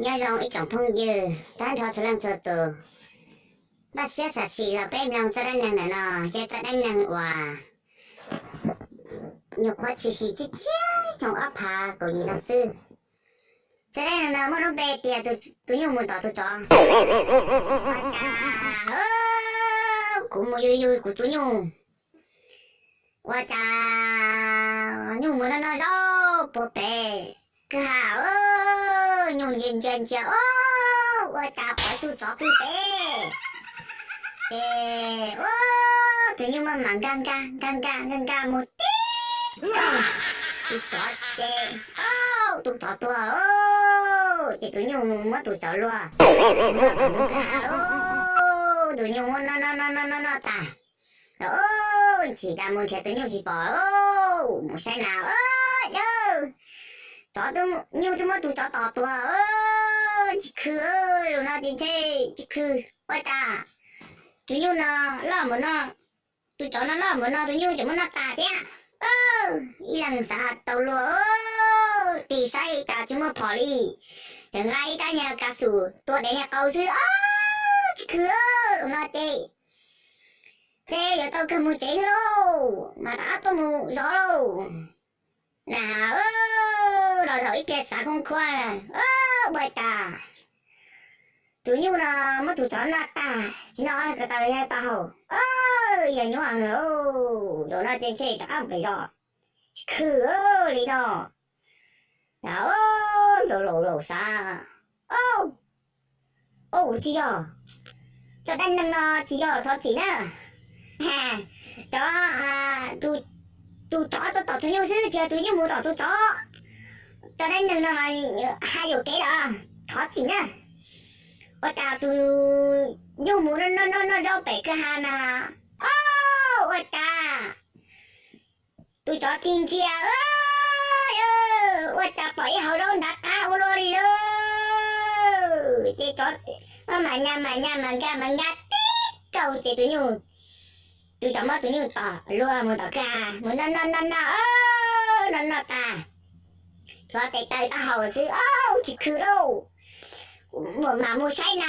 Nyob zoo ib tsoom phooj ywg tag nrho txhua leej txhua tus, npaj siab sam sim los peb mloog txoj dab neeg ntawm no, ces txoj dab neeg uas nyuam qhuav tshwm sim tshiab tshiab xyoo ob phav kaum yim no xwb. Txoj dab neeg no muaj lub npe tias tus nyuj mus tom tus tsov. Ua cas kuv mus yug yug kuv tus nyuj, ua cas nyuj mus noj noj zaub puag pem kwj ha, nyuj ntsia ntsia ntsia, ua cas pom ib tug tsov pw pem. Ces ua tus nyuj maj mam nkag nkag nkag nkag nkag nkag mus tib tug tsov ces, ua tus tsov tuag. Ces tus nyuj muab tus tsov luag, mus noj tom ntug kwj ha lauj. Tus nyuj muab noj noj noj noj noj noj tas, ua ntshis cas mus nrhiav tus nyuj tsis pom, mus saib na, ua cas tsov, nyuj twb muab tus tsov tom tuag, tsis khw. Zaum no ces ntshe tsis khw, ua cas tus nyuj no loj mus no, tus tsov no loj mus no tus nyuj tseem muab noj tas thiab. Ib leeg xav tau luag, tig saib cas tsis muaj phom li, tseem nqa ib rab niag kav xum tua dev niag qau xwb, tsis khw. Zaum no ces, ces yuav tau kawg mus tsev xwb lauj, mas rov qab tuaj mus zov lauj. Na, los zaum ib pliag xav khoob khuab na, ua cas tus nyuj no muab tus tsov noj tag tsis noj ko taw, yog tau haus, yog nyuaj lauj. Zaum no ces ntshe rov qab mus pem zos, tsis khw li no. Laus laus laus xav, o, tsis yog, cov dab neeg no tsis yog, thov txim na. Cov, tus tsov tuaj tom tus nyuj xwb, tsis yog tus nyuj mus tom tus tsov. Cov dab neeg no mas hais yuam kev lawm, thov txim na. Ua cas tus nyuj mus noj noj noj zaub pem kwj ha na, o, ua cas tus tsov tig ntsia, ua cas pom ib hauv zaub nrad qab ua luaj li lawm. Ces tsov mam nyas mam nyas mam nkag mam nkag tib kaug ces tus nyuj, tus tsov muab tus nyuj tom luag mus tom kwj ha mus noj noj noj noj, noj noj tas, tsov tes taw taub hau xwb, o, tsis khw lauj. Mam mus saib na,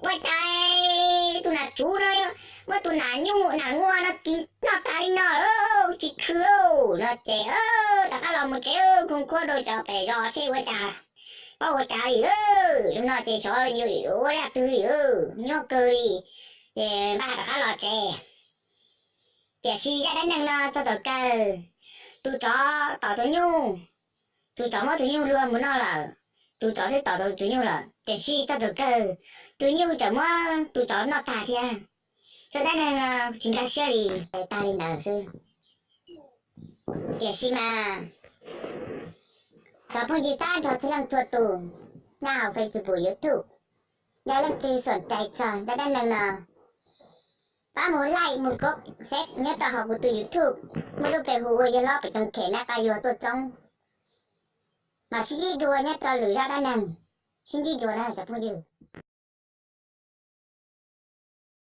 ua cas tus nam tsuv no muab tus nam nyuj nam nquag no kis noj tas li no lawm, tsis khw lauj. No ces rov qab los mus tsev, khoob khuab rau cov pem zos seb ua cas, paub ua cas li. Zaum no ces xyov ua li twg li, nyuaj kawg li. Ces npaj rov qab los tsev. Tiam sis zaj dab neeg no txog thaum kawg, tus tsov tom tus nyuj, tus tsov muab tus nyuj luag mus noj lawm, tus tsov twb tom tus nyuj lawm, tiam sis txog thaum kawg tus nyuj tseem muab tus tsov noj tag thiab. Txoj dab neeg no tsis nkag siab li, tag li ntawd xwb. Tiam sis mas cov phooj ywg tag nrho txhua leej txhua tus nyob hauv Facebook, YouTube, yog leej twg xom cai txog zaj dab neeg no, pab mus like mus kob seb nyob rau hauv kuv tus YouTube, muaj lub npe hu ua Yawg Hlob Pem Coom Khem na, pab yuav tuaj txoob, mam sib ntsib dua nyob rau lwm zaj dab neeg. Sib ntsib dua na cov phooj ywg.